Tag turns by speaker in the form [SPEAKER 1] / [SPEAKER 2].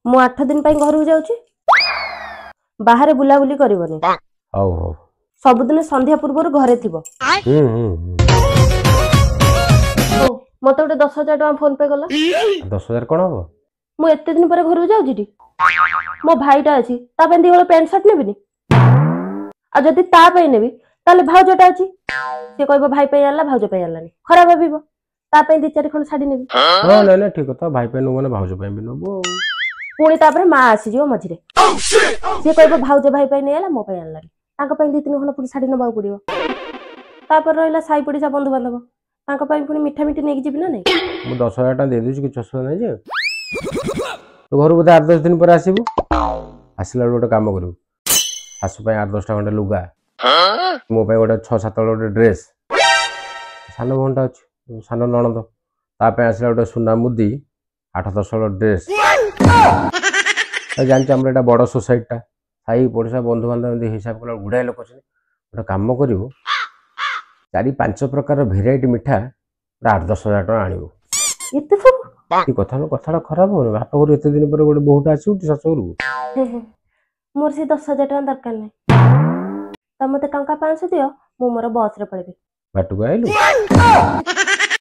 [SPEAKER 1] ମୁଁ 8 ଦିନ ପାଇଁ ଘରକୁ ଯାଉଛି, ବାହାରେ ବୁଲାବୁଲି କରିବନି।
[SPEAKER 2] ହଉ ହଉ।
[SPEAKER 1] ସବୁଦିନ ସନ୍ଧ୍ୟା ପୂର୍ବରୁ ଘରେ ଥିବ।
[SPEAKER 2] ହୁଁ ହୁଁ ହୁଁ।
[SPEAKER 1] ହଉ, ମତେ ଗୋଟେ 10,000 ଟଙ୍କା ଫୋନ ପେ କଲ।
[SPEAKER 2] 10,000 କଣ ହବ?
[SPEAKER 1] ମୁଁ ଏତେ ଦିନ ପରେ ଘରକୁ ଯାଉଛି ଟି, ମୋ ଭାଇଟା ଅଛି, ତା ପାଇଁ 2 ହଳ ପ୍ୟାଣ୍ଟ ସାର୍ଟ ନେବିନି? ଆଉ ଯଦି ତା ପାଇଁ ନେବି, ତାହେଲେ ଭାଉଜଟା ଅଛି, ସିଏ କହିବ ଭାଇ ପାଇଁ ଆଣିଲା, ଭାଉଜ ପାଇଁ ଆଣିଲାନି, ଖରାପ ଭାବିବ। ତା ପାଇଁ 2 4 ଖଣ୍ଡ ଶାଢୀ ନେବି।
[SPEAKER 2] ହଁ, ନାଇଁ ନାଇଁ, ଠିକ କଥା। ଭାଇ ପାଇଁ ନବୁ ମାନେ ଭାଉଜ ପାଇଁ ବି ନବୁ। ଆଉ
[SPEAKER 1] ପୁଣି ତାପରେ ମା ଆସିଯିବ ମଝିରେ, ସିଏ କହିବ ଭାଉଜ ଭାଇ ପାଇଁ ନେଇଆଲା, ମୋ ପାଇଁ ଆଣିଲାନି। ତାଙ୍କ ପାଇଁ 2 3 ଖଣ୍ଡ ପୁଣି ଶାଢୀ ନେବାକୁ ପଡିବ। ତାପରେ ରହିଲା ସାହି ପଡିଶା ବନ୍ଧୁବାନ୍ଧବ, ତାଙ୍କ ପାଇଁ ପୁଣି ମିଠା ମିଠି ନେଇକି ଯିବି ନା ନାଇଁ?
[SPEAKER 2] ମୁଁ 10,000 ଟଙ୍କା ଦେଇଦେଉଛି, କିଛି ଅସୁବିଧା ନାହିଁ। ଯେ ତୁ ଘରୁ ବୋଧେ 8 10 ଦିନ ପରେ ଆସିବୁ। ଆସିଲା ବେଳକୁ ଗୋଟେ କାମ କରିବୁ, ଶାଶୁ ପାଇଁ 8 10ଟା ଖଣ୍ଡେ ଲୁଗା, ମୋ ପାଇଁ ଗୋଟେ 6 7 ଗୋଟେ ଡ୍ରେସ୍, ସାନ ଭଉଣୀଟା ଅଛି, ସାନ ନଣନ୍ଦ, ତା ପାଇଁ ଆସିଲା ଗୋଟେ ସୁନା ମୁଦି, 8 10 ହଳ ଡ୍ରେସ୍। ଜାଣିଛୁ, ଆମର ଏଇଟା ବଡ଼ ସୋସାଇଟିଟା, ସାହି ପଡ଼ିଶା ବନ୍ଧୁବାନ୍ଧବ ଏମିତି ହିସାବ କଲା ଗୁଡ଼ାଏ ଲୋକ ଅଛନ୍ତି। ଗୋଟେ କାମ କରିବୁ, 4 5 ପ୍ରକାର ଭେରାଇଟି ମିଠା ପୁରା 8 10 ହଜାର ଟଙ୍କା ଆଣିବୁ।
[SPEAKER 1] ଏତେ ସବୁ?
[SPEAKER 2] କି କଥା ନୁହଁ, କଥାଟା ଖରାପ ହବନି। ବାପ ଘରୁ ଏତେ ଦିନ ପରେ ଗୋଟେ ବୋହୂଟା ଆସିବ ଶାଶୁ ଘରକୁ।
[SPEAKER 1] ମୋର ସେ 10,000 ଟଙ୍କା ଦରକାର ନାହିଁ। ତମେ ମତେ ଟଙ୍କା 500 ଦିଅ, ମୁଁ ମୋର ବସରେ ପଳେଇବି।
[SPEAKER 2] ବାଟକୁ ଆଇଲୁ।